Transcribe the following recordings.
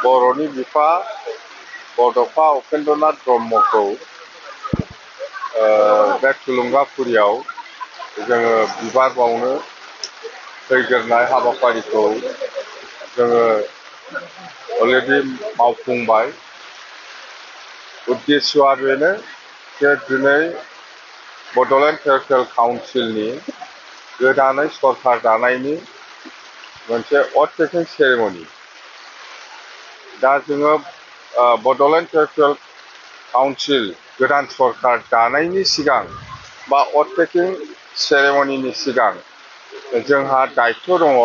बर'नि बिफा बड'फा उपेन्द्रनाथ ब्रह्मखौ बे थुलुंगाफुरियाव जोङो बिबार बावनो फैग्रोनाय हाबाफारिखौ जोङो अलरेडि मावफुंबाय। उद्देश्यआ बेनो जे दिनै बड'लेण्ड टेरिटरियेल काउन्सिलनि गोदानै सरकार दानायनि मोनसे अथ टेकिं सेरेमनि। दा जोङो बड'लेण्ड टेरिटरियेल काउन्सिल गोदान सरकार दानायनि सिगां बा अथ टेकिं सेरेमनिनि सिगां जोंहा दायित्व दङ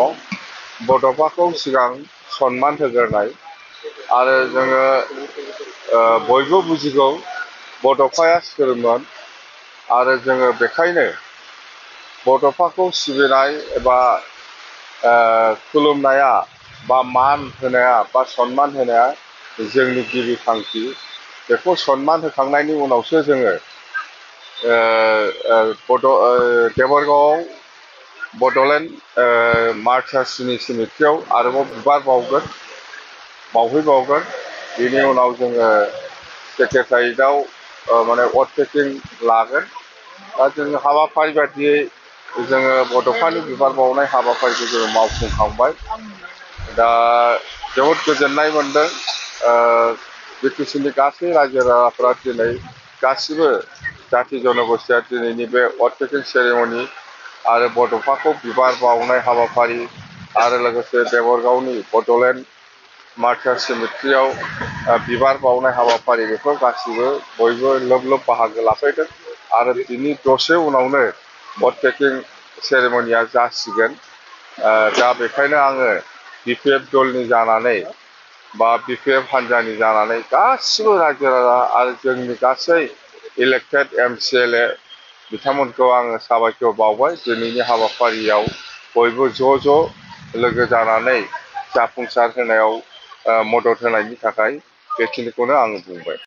बड'फाखौ सिगां सनमान होग्रोनाय। आरो जोङो बयबो बुजिगौ बड'फाया सोरमोन आरो जोङो बेखायनो बड'फाखौ सिबिनाय एबा खुलुमनाया बा मान होनाया बा सनमान होनाया जोंनि गिबि थांखि। बेखौ सनमान होखांनायनि उनावसो जोङो देबरगावआव बड'लेण्ड मार्टार्स सिमेट्रियाव आरोबाव बिबार बावहैबावगोन। बेनि उनाव जोङो सेक्रेटारियेटआव माने अथ टेकिं लागोन। दा जोङो हाबाफारि बायदियै जोङो बड'फानि बिबार बावनाय हाबाफारिखौ जोङो मावफुंखांबाय। दा जोबोद गोजोननाय मोनदों बिटिसिनि गासै रायजो राजाफ्रा दिनै गासिबो जाथि जनगोष्ठीया दिनैनि बे अथ टेकिं सेरेमनि आरो बड'फाखौ बिबार बावनाय हाबाफारि आरो लोगोसे देबरगावनि बड'लेण्ड मार्टार्स सिमेट्रियाव बिबार बावनाय हाबाफारि बेफोर गासिबो बयबो लोब लोब बाहागो लाफैदों। आरो बिनि दसे उनावनो अथ टेकिं सेरेमनिया जासिगोन। दा बेखायनो आङो बिपिएफ दलनि जानानै बा बिपिएफ हान्जानि जानानै गासिबो रायजो राजा आरो जोंनि गासै इलेक्टेड MCLA बिथांमोनखौ आङो साबायखर बावबाय दिनैनि हाबाफारियाव बयबो ज' लोगो जानानै जाफुंसार होनायाव मदद होनायनि थाखाय। बेखिनिखौनो आङो बुंबाय।